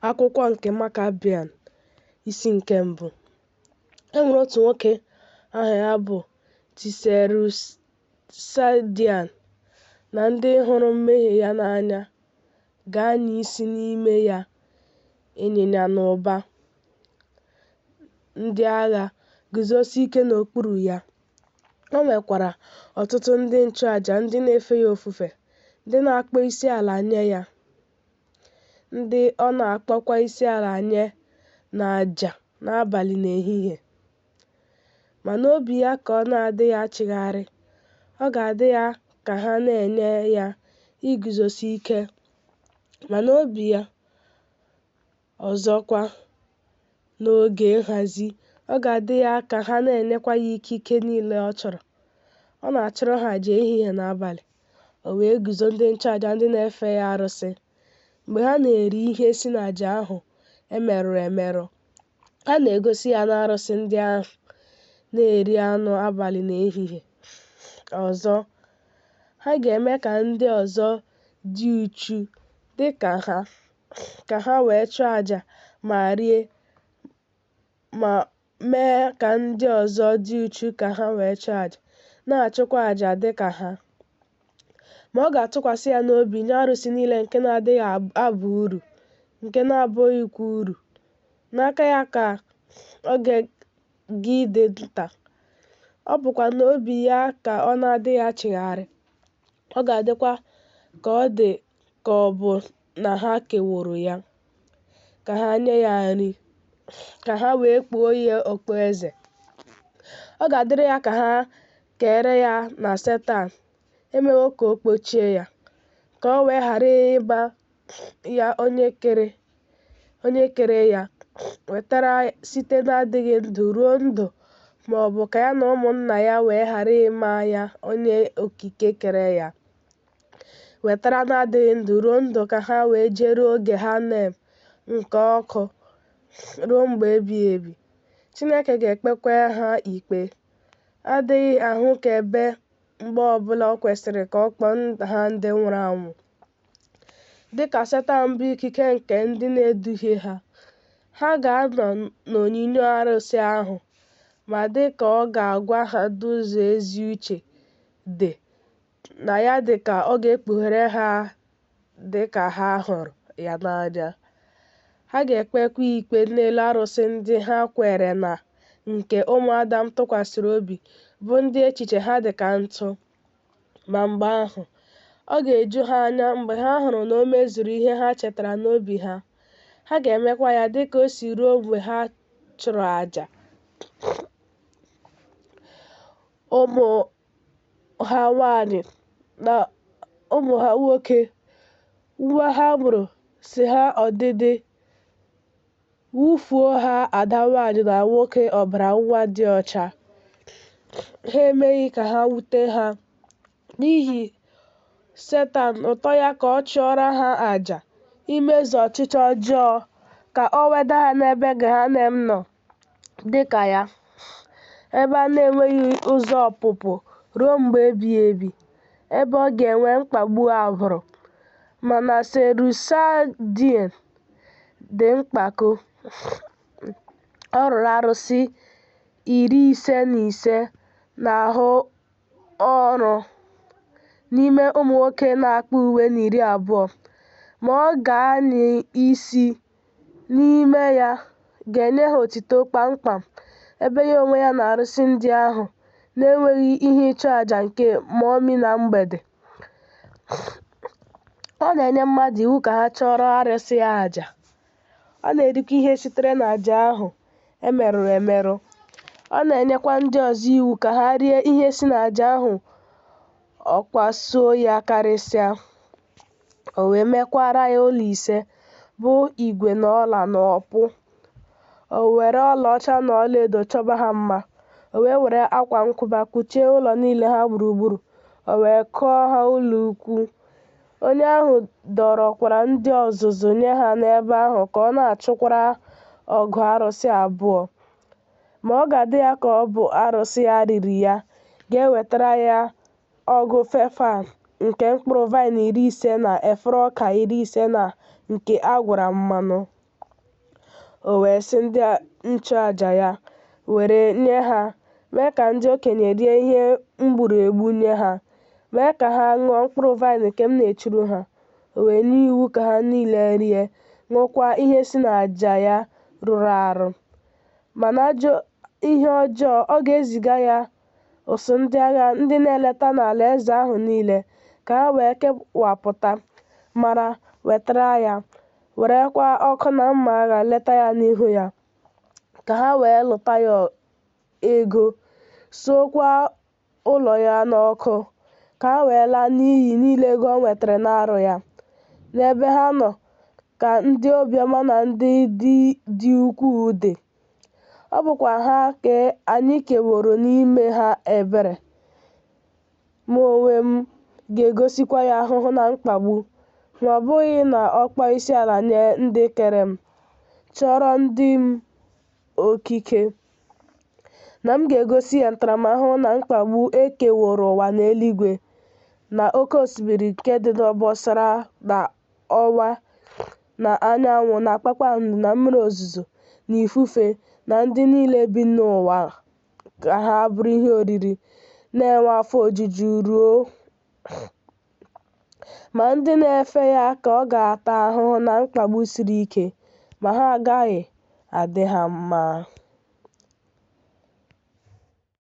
Akwụkwọ nke Maccabean, isi nke mbụ. E nwere otu nwoke aha ya bụ Tserusadian, na ndị hụrụ mmehie ya n'anya ga-anya isi n'ime ya ịnyịnya na ụba ndị agha guzosie ike n'okpuru ya. O nwekwara ọtụtụ ndị nchụaja ndị na-efe ya ofufe, ndị na-akpọ isiala nye ya, ndị ọ na-akpọkwa isiala nye n'aja n'abalị na ehihie. Ma n'obi ya ka ọ na-adịghị achịgharị, ọ ga-adị ya ka ha na-enye ya iguzosi ike, ma n'obi ya, ọzọkwa, n'oge nhazi, ọ ga-adị ya ka ha na-enyekwa ya ikike niile ọ chọrọ. Ọ na-achụrụ ha àjà ehihie na abalị. O wee guzo ndị nchụaja ndị na-efe ya arụsị, mgbe ha na-eri ihe si n'àjà ahụ e merụrụ emerụ, ha na-egosi ya n'arụsị ndị ahụ, na-eri anụ abalị na ehihie. Ọzọ, ha ga-eme ka ndị ọzọ dị uchu dị ka ha, ka ha wee chụọ àjà ma rie, ma mee ka ndị ọzọ dị uchu ka ha wee chụọ àjà, na-achụkwa àjà dị ka ha. Ma ọ ga-atụkwasị ya n'obi nye arụsị niile nke na-adịghị aba uru, nke na-abụghịkwa uru. N'aka ya ka oge gị dị nta, ọ bụkwa n'obi ya ka ọ na-adịghị achịgharị, ọ ga-adịkwa ka ọ dị ka ọ bụ na ha keworo ya, ka ha nye ya nri, ka ha wee kpuo ya okpueze. Ọ ga-adịrị ya ka ha kere ya na Setan emewo ka o kpuchie ya, ka o wee ghara ịma ya onye kere ya, wetara site n'adịghị ndụ ruo ndụ ma ọ bụ ka ya na ụmụnna ya wee ghara ịma ya onye okike kere ya, wetara n'adịghị ndụ ruo ndụ ka ha wee jeruo Gehanem nke ọkụ ruo mgbe ebighị ebi. Chineke ga-ekpekwa ha ikpe. Adịghị ahụkebe mgbe ọbụla o kwesịrị ka ọ kpọọ ha ndị nwụrụ anwụ. Dị ka Setan bụ ikike nke ndị na-eduhie ha, ha ga-anọ n'onyinyo arụsị ahụ, ma dị ka ọ ga-agwa ha n'ụzọ ezi uche dị na ya dị ka ọ ga-ekpughere ha dị ka ha hụrụ ya n'anya. Ha ga-ekpekwa ikpe n'elu arụsị ndị ha kwere na nke ụmụ Adam tụkwasịrị obi bụ ndị echiche ha dị ka ntụ. Ma mgbe ahụ, ọ ga-eju ha anya mgbe ha hụrụ na o mezuru ihe ha chetara n'obi ha. Ha ga-emekwa ya dị ka o si ruo mgbe ha chụrụ àjà ụmụ ha nwanyị na ụmụ ha nwoke, nwa ha mụrụ si ha ọdịdị, wụfuo ha ada nwanyị na nwoke ọbara nwa dị ọcha. Ha emeghị ka ha wute ha, n'ihi Setan ụtọ ya ka ọ chụọrọ ha àjà imezu ọchịchọ ọjọọ ka o weda ha n'ebe Gehanem nọ dị ka ya, ebe a na-enweghị ụzọ ọpụpụ ruo mgbe ebighị ebi, ebe ọ ga-enwe mkpagbu agbụrụ. Mana Serusiadin dị mpako, ọ rụrụ arụsị 55 na-ahụ ọrụ n'ime ụmụ nwoke na-akpa uwe na 20, ma ọ ga-anya isi n'ime ya ga-enye ha otito kpamkpam, ebe ya onwe ya na arụsị ndị ahụ na-enweghị ihe ịchụ àjà nke mummy na mgbede. Ọ na-enye mmadụ iwu ka ha chụọrọ arụsị ya àjà. Ọ na-erikwa ihe sitere n'àjà ahụ e merụrụ emerụ. Ọ na-enyekwa ndị ọzọ iwu ka ha rie ihe si n'àjà ahụ ọ kpasuo ya karịsịa. O wee mekwara ya ụlọ ise, bụ igwe na ọla na ọpụ. O were ọlaọcha na ọlaedo chọba ha mma. O wee were akwa nkwụba kpuchie ụlọ niile ha gburugburu. O wee kụọ ha ụlọ ukwu. Onye ahụ dọrọkwara ndị ọzụzụ nye ha n'ebe ahụ ka ọ na-achụkwara ọgụ arụsị abụọ. Ma ọ ga-adị ya ka ọ bụ arụsị ya riri ya ga-ewetara ya ọgụ fefan nke mkpụrụ vaịn 50 na efere ọka 50 na nke a gwara mmanụ. O wee sị ndị nchụaja ya, Were nye ha, mee ka ndị okenye rie ihe m gburu egbu nye ha, mee ka ha ṅụọ mkpụrụ vaịn nke m na-echuru ha. O wee nye iwu ka ha niile rie, ṅụọkwa ihe si n'àjà ya rụrụ arụ. Ma n'ajọ ihe ọjọọ, ọ ga-eziga ya ụsụụ ndị agha ndị na-eleta n'ala eze ahụ niile, ka ha wee kewapụta, mara, wetara ya, werekwa ọkụ na mma agha leta ya n'ihu ya, ka ha wee lụta ya ego, suokwa ụlọ ya n'ọkụ, ka ha wee laa n'iyi niile ego o nwetara n'arụ ya. N'ebe ha nọ ka ndị obiọma na ndị dị ukwuu dị, ọ bụkwa ha ka anyị keworo n'ime ha ebere. Mụ onwe m ga-egosikwa ya ahụhụ na mkpagbu, ma ọ bụghị na ọ kpọọ isiala nye ndị kere m, chọọrọ ndị m okike, na m ga-egosi ya ntaramahụhụ na mkpagbu e keworo ụwa na eluigwe, na oke osimiri nke dị n'obosara na ọnwa na anyanwụ na kpakpando na mmiri ozuzo na ifufe na ndị niile bi n'ụwa ka ha bụrụ ihe oriri, na-enwe afọ ojuju ruo. Ma ndị na-efe ya ka ọ ga-ata ahụhụ na mkpagbu siri ike, ma ha agaghị adị ha mma.